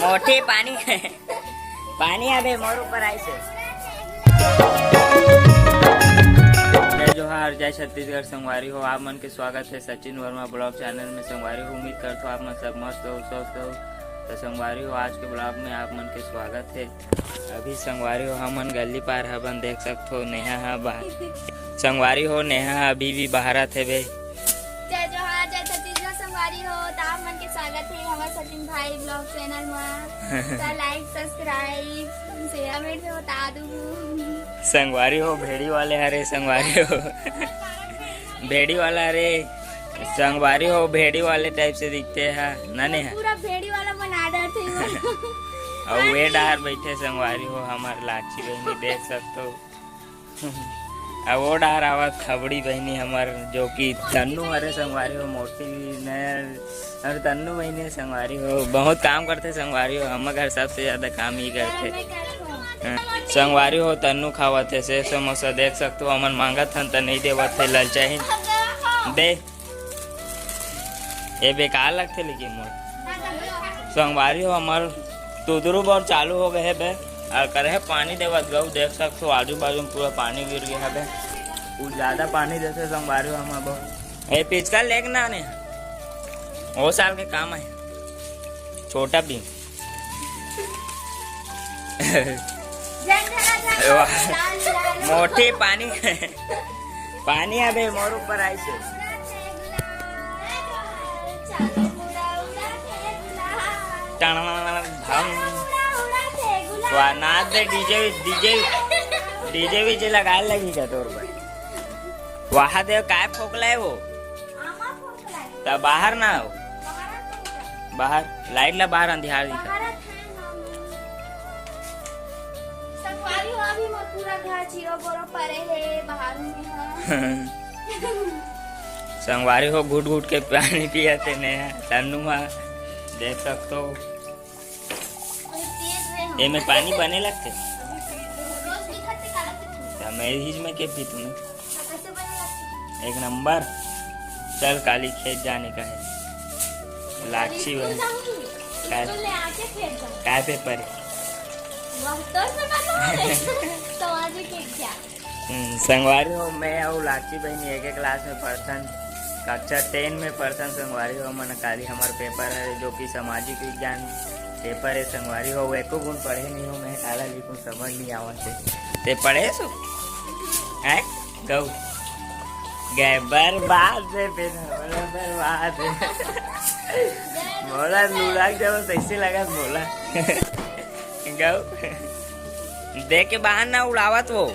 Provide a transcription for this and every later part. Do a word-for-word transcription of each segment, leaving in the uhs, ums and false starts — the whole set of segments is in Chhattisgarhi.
मोटी पानी, पानी अबे मोर ऊपर आइसे। जय जोहार, जय छत्तीसगढ़। संगवारी हो, आप मन के स्वागत हे सचिन वर्मा vlog channel में। संगवारी हो, उम्मीद करथो आप मन सब मस्त हो, स्वस्थ हो। तो संगवारी हो, आज के vlog में आप मन के स्वागत हे। अभी संगवारी हो, हमन गली पार हबन, देख सकथो नेहा ह बा-, संगवारी हो, नेहा अभी भी बहारत हे बे। जय जोहार, जय छत्तीसगढ़ संगवारी हो, त आप मन के स्वागत हे हमर सचिन भाई vlog channel म। त like, subscribe, share में भी बता दू। संगवारी हो, भेड़ी वाले हरे संगवारी हो। भेड़ी वाला रे संगवारी हो, भेड़ी वाले type से दिखते हैं ना नेहा। पूरा भेड़ी वाला बना डरथे वो। अउ वे डाहर बैठे संगवारी हो, हमर लाची बहिनी देख सकथो। अब वो डाहर आवत खबड़ी बहिनी हमर, जो कि तन्नू हरे संगवारी हो, मोटी नया अउ तन्नू बहिनी संगवारी हो, बहुत काम करथे संगवारी हो, हमर घर सबसे ज्यादा काम ही करथे। हाँ। संगवारी हो, तन्नू खावत हे सेव समोसा, देख सकथो, हमन मांगत हन त नहीं देवत हे, ललचाही दे। ये बेकार लगथे लेकिन मोर। संगवारी हो, हमर तुदरू बर चालू हो गए हे बे, अउ करे हे पानी देवत गऊ, देख सकथो आजू बाजू में पूरा पानी गिर गया हे बे। कुछ ज्यादा पानी देथे संगवारी हो हमर बहुत। ए पिचका लेके ना आने, वो साल के काम है, छोटा भीम। वाह। मोटी पानी, पानी अबे मोर ऊपर आइसे। टणणणण धम। वाह, नाच दे, DJ, DJ, DJ वीजे लगाए लगी का तोर बर? वाह दे, काय फोकला है वो? त बाहर ना हो। बाहर, लाइट ला बाहर अंधियार दिखा। संगवारी हो, अभी मोर पूरा घर चीरो बोरो परे हे, बाहर में ह। संगवारी हो, घुट घुट के पानी पियत हे नेहा, तन्नू हा, देख सकथो। अरे तेज रे हम। एमे पानी बने लगथे? रोज दिखत हे, काला दिखत हे। त मैं ही में के पीतू मैं। त कैसे बने लगथे? एक नंबर। चल काली खेत जाने का है। लाक्षी स्कूल बन। जाऊंगी। काय? स्कूल ले आके खेत जाऊंगी। काय पेपर है? वह तो से बता दे। सामाजिक विज्ञान। हम्म, संगवारी हो, मैं अउ लाक्षी बहिनी एक, एक क्लास में पढ़थन, कक्षा टेन में पढ़थन। संगवारी हो, मन काली हमार पेपर है, जो कि सामाजिक विज्ञान पेपर है। संगवारी हो, एको गुण पढ़े नहीं हो, मैं काला लिखूं, समझ नहीं आवत है। ते पढ़े सु? हैं? गऊ। गए बर्बाद से बिना, बोला बर्बाद है। बोला लुढ़क जाओ, ऐसे लगा बोला। गऊ। दे के बाहर ना उड़ावत वो।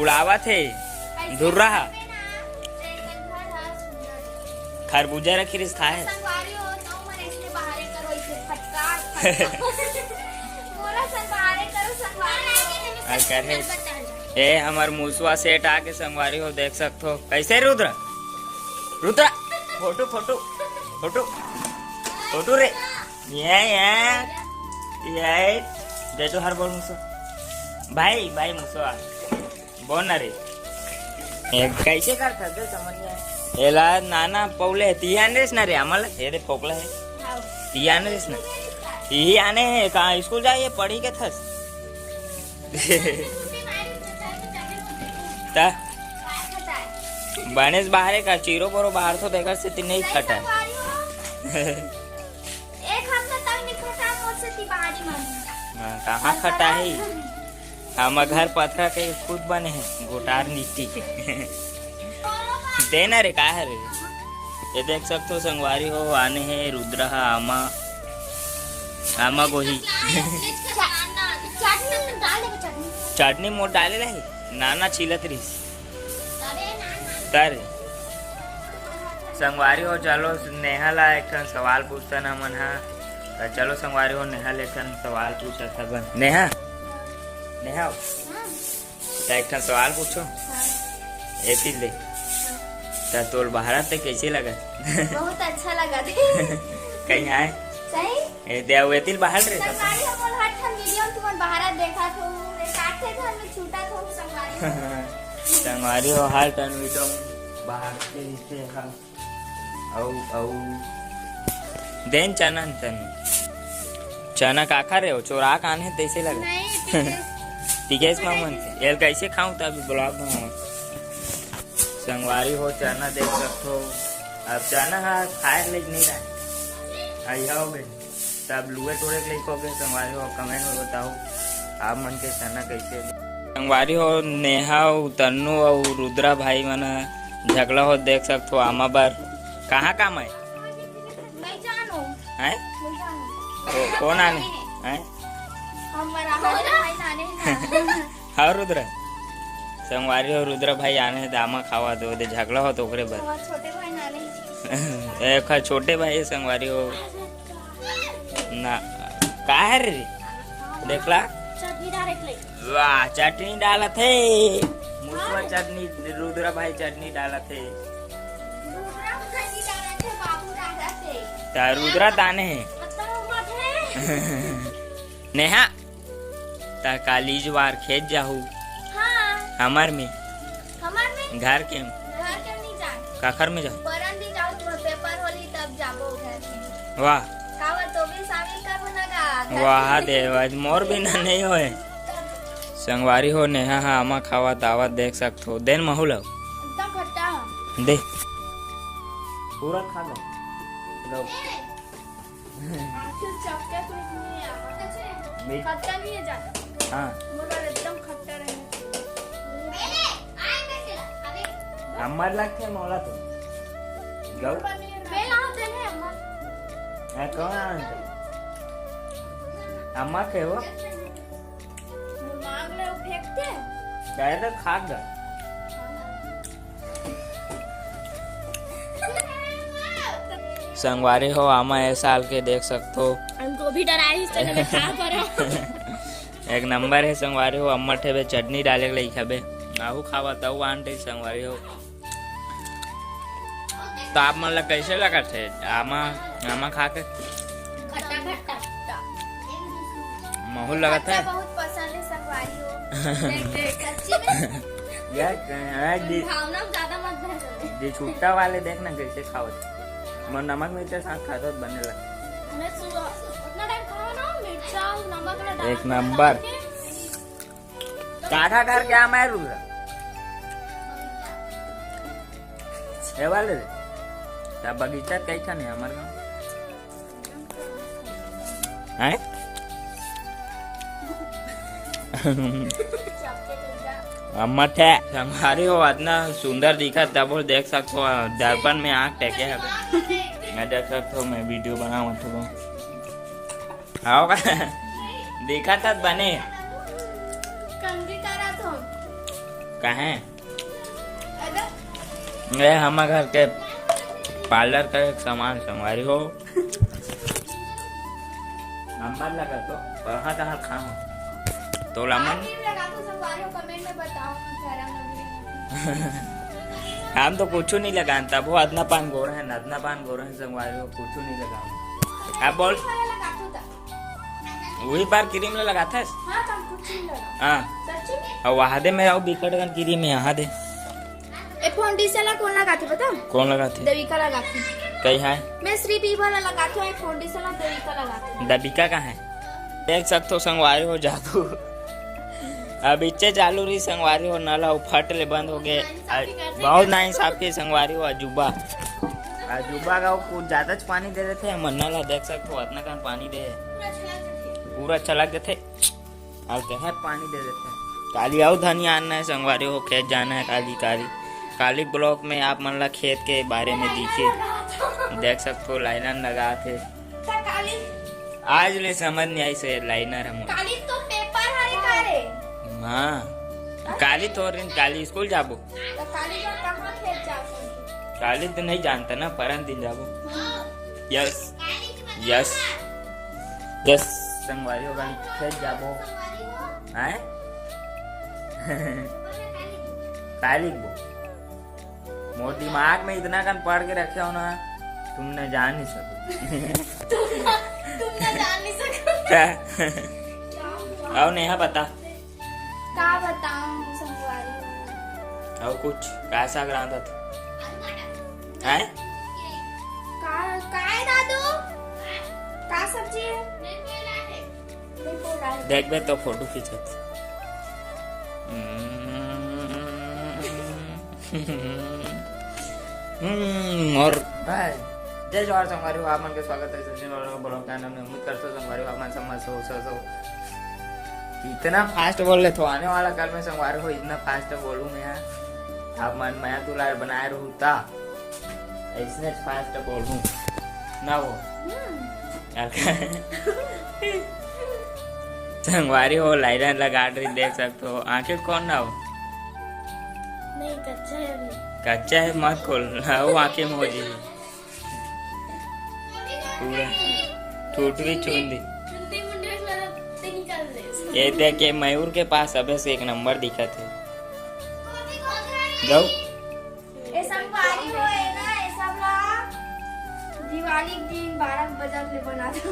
उड़ावत है। धुर्रा हा। खरबूजा रखी रिस खाए। संगवारी हो, तो मन ऐसे बाहरे करो, इसे फटकार, फटकार। मोला संगवारी करो, संगवारी हो। आ, करे। ए, हमर मुसवा सेठ आके संगवारी हो, देख सकथो। कैसे Rudra? Rudra, photo, photo, photo, photo रे। ये, ये, ये, जय जोहार बोल मुसवा। भाई, भाई मुसवा। बोल ना रे। ए, कैसे करथस बे, समझ में आए? एला नाना पौले हे, तिहान रेस ना रे, हमल, ये दे फोकला है। हाँ। तिहान रेस ना। यही आने हैं, कहाँ स्कूल जाए, पढ़ी के थस? ता? बनेस बाहरे का, चीरो बोरो बाहर तो देखा से ती नहीं खटा। एक हफ्ता तक नहीं खटा, मोर से ती बाहरी मन। हाँ, कहाँ खटा है? हमर घर पथरा के खुद बने हे, गोटार मिट्टी के। दे ना रे, का हरे? ये देख सकथो संगवारी हो, आने हे रुद्रा हा आमा, आमा गोही। चटनी डाल दे, चटनी। चटनी मोर डाले रही, नाना छीलत रहिस। तर संगवारी हो, चलो नेहा ला एक ठन सवाल पूछथन हमन हा। त चलो संगवारी हो, नेहा ले एक ठन सवाल पूछत हबन। नेहा, नेहा, हाँ। त एक ठन सवाल पूछो। हाँ। एती ले। हाँ। त तोल भारत ते कैसे लगत? बहुत अच्छा लगत। कहीं आए? सही? ए, दे, अउ एती ले बाहर रे, संगवारी हो, बोल, हर ठन वीडियो में तुमन बाहर देखत हो, रे, साथे घर में छूटत हो, संगवारी हो। संगवारी हो, हर ठन वीडियो में बाहर के इसे हा। अउ, अउ। देन चना न तन। चना काखर हे, चोरा कान हे, तैसे लगा। नहीं, टिकेस। टिकेस मामन के। एल कैसे खाऊं त अभी vlog बनाऊं। संगवारी हो, चना देख सकथो। अब चना हा खाए लायक नहीं रहा। आई हो गए। तब लुए टोरे के लइक हो गए संगवारी हो, comment में बताओ आप मन के चना कैसे। संगवारी हो, नेहा अउ तन्नू अउ रुद्रा भाई मन ह झगड़ा हो देख सकथो आमा बर। कहाँ काम है? मैं जानू। हैं? मैं जानू। को-, कौन आने? हैं? हमारा भाई नाने हैं ना। हाँ रुद्रा। संगवारी हो, रुद्रा भाई आने हैं, दामा खावा दो दे, झगड़ा हो तो ओकरे बर। हमारे छोटे भाई नाने हैं। एक छोटे भाई है संगवारी हो। ना, का है रे? देखला। चटनी डाले के लिए। वाह, चटनी डालत हे। मुसवा हाँ। चटनी, रुद्रा भाई चटनी डालत हे। रुद्रा चटनी डालत हे, बाबू डालत हे। ता रुद्रा ताने हे। मतलब मत हे। नेहा, ता काली जुवार खेत जाहू। हाँ। हमर में। हमर में? घर के। घर के नहीं जाए। काखर में जाओ? परन दिन जाओ, तुम्हार paper होली, तब जाबो घर में। वाह। काबर तो भी शामिल करबो ना गा, घर वाह के। देव, आज मोर बिना नहीं होए। संगवारी हो, नेहा हा आमा खावा दावत देख सकथो। देन महू लो। एकदम खट्टा है। दे। पूरा खा लो। लो। आखिर चपके तो नहीं है। मीठ। खट्टा नहीं है ज्यादा। हाँ। मगर एकदम खट्टा रहना चाहिए। अम्मर लगथे मोला तो। गौ। बेला होते हैं अम्मा। ए, कौन आनंद? अम्मा के हो? मांग ले, वो फेंकते हैं। गए तो खा गए। संगवारी हो, आमा ए साल के देख सकथो। हमको भी डरा ही, इस चने में खा पड़ा। एक नंबर है संगवारी हो, अम्मा ठेबे चटनी डाले के लइक हबे। आहू खावा तऊ आंटे संगवारी हो। तो आप मन ला कैसे लगत हे आमा, आमा खा के? खट्टा खट्टा। महू लगत हे? खट्टा बहुत पसंद है संगवारी हो। देख, देख, सच्ची में। यार, यार, दे- भावना में ज्यादा मत बह जाओ। जे छुट्टा वाले देख ना कैसे खावत। मोर नमक मिर्चा साथ खात होत बने लग। मैं सुबह उतना टाइम खाओ ना, मिर्चा और नमक ना डाल एक के नंबर। डाल के। काठा घर के आमा है रुद्रा। ए वाले रे। ता बगीचा कई ठन है हमर गाँव? हैं? अम्मा थे। संगवारी हो, अतना सुंदर दिखत, तब वो देख सकथो, दर्पण में आँख टेके हवे। मैं देख सकथो, मैं video बनावत हूँ। हाव का? दिखत हत बने। कंघी करत हो। काहे? अरे। ये हमर घर के parlour का एक सामान संगवारी हो। नंबर लगा तो, कहाँ कहाँ खाऊं? तोला मन? आप भी लगा तो संगवारी हो, comment में बताओ, हम शर्म लग रही है। हम तो कुछ नहीं लगान, तब वो अदना पान गोरा है, अदना पान गोरा है संगवारी हो, कुछ नहीं लगान। आप बोल। वाला लगा तो था। वही बार cream ला लगाथस? हाँ, तो हम कुछ नहीं लगा। हाँ। सच्ची में? और वहाँ दे मेरा वो बिकट गन cream है, यहाँ दे। ए foundation ला कौन लगाथे बता? कौन लगाथे? देविका लगाथे। कई है? मैं श्री पी वाला लगाथो, ए foundation ला देविका लगाथे। दबिका का है? देख सकथो संगवारी हो जादू। अब इच्चे चालू रही संगवारी हो, नल ह फट ले बंद हो गए। बहुत नाइंसाफी संगवारी हो, अजूबा। अजूबा का कुछ ज्यादा च पानी दे देथे, हमर नल ह देख सकथो अतना कन पानी दे। पूरा छलक देथे। अब कहे पानी दे देथे। काली अउ धनिया आनना है संगवारी हो, खेत जाना है काली, काली। काली vlog में आप मन ला खेत के बारे में दिखे। देख सकथो liner लगाथे। त काली आज ले समझ नहीं आई से liner हम। काली तो paper हरे का रे? हाँ। काली थोड़ी, काली स्कूल जाबो। त काली का कहाँ खेत जा सकते? काली तो नहीं जानता ना, परन दिन जाबो। हाँ। Yes। Yes। Yes। संगवारी हो, काली खेत जाबो। हैं? काली बो। मोर दिमाग में इतना कन पढ़ के रखे हो ना, तुम न जान नहीं सको। तुम न, तुम न जान नहीं सको। अउ नेहा बता। का बताऊं संगवारी हो? अउ कुछ? का साग रांधत? हैं? का, का है दादू? का सब्जी है? नहीं बोला है। देखबे तो फोटो खींचत। हम्म, और भाई, जय जोहार संगवारी हो, आप मन के स्वागत है सचिन और ब्लॉग चैनल में। उम्मीद करता हूँ संगवारी हो, आप मन सब मस्त हो, स्वस्थ हो। इतना फास्ट बोल ले तो आने वाला कल में संगवारी हो, इतना फास्ट बोलूँ मैं। आप मन मया दुलार बनाए रहू ता। ऐसने फास्ट बोलूं ना वो। हम्म। संगवारी हो, लाइनर लगा रही, देख सकते हो। आंखें कौन ना हो? नहीं, कच्चा है अभी। कच्चा है, मत खोल। हाँ, वो आंखें में हो जी। पूरा टूट भी चुन दी। चुंदी मुंडी में से निकाल दे। ये देख, ये मयूर के पास अबे से एक नंबर दिखा थे। गौ। ए संगवारी हो, ए ना, ए सब ला दिवाली के दिन बारह बजे ले बना दो।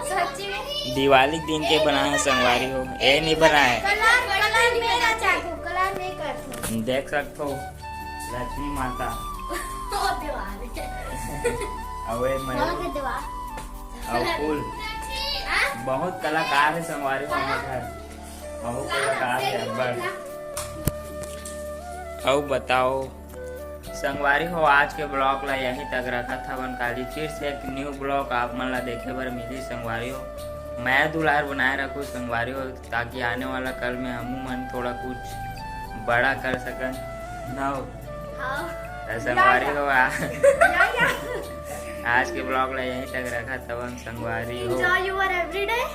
सच्ची में। दिवाली के दिन के बना है संगवारी हो, ए नहीं बना है। कलर, कलर मेरा चाहतो, कलर नहीं करतो। देख सकते हो लक्ष्मी माता। ओ दिवाली। अवे मैं। माँ के दिवाली। और फूल। हाँ? बहुत कलाकार है संगवारी हो हमर घर। बहुत कलाकार है अब्बड़। अउ बताओ संगवारी हो, आज के ब्लॉग ला यहीं तक रखत हवन। काली फिर से एक न्यू ब्लॉग आप मन ला देखे बर मिली संगवारी हो। मया दुलार बनाए रखो संगवारी हो, ताकि आने वाला कल में हमू मन थोड़ा कुछ बड़ा कर सकन। ना हो? हाँ। तो संगवारी हो, आ-, या, या। आज के ब्लॉग ला यहीं तक रखत हवन संगवारी हो। Enjoy your everyday।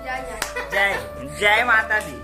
या, या। जय, जय माता दी।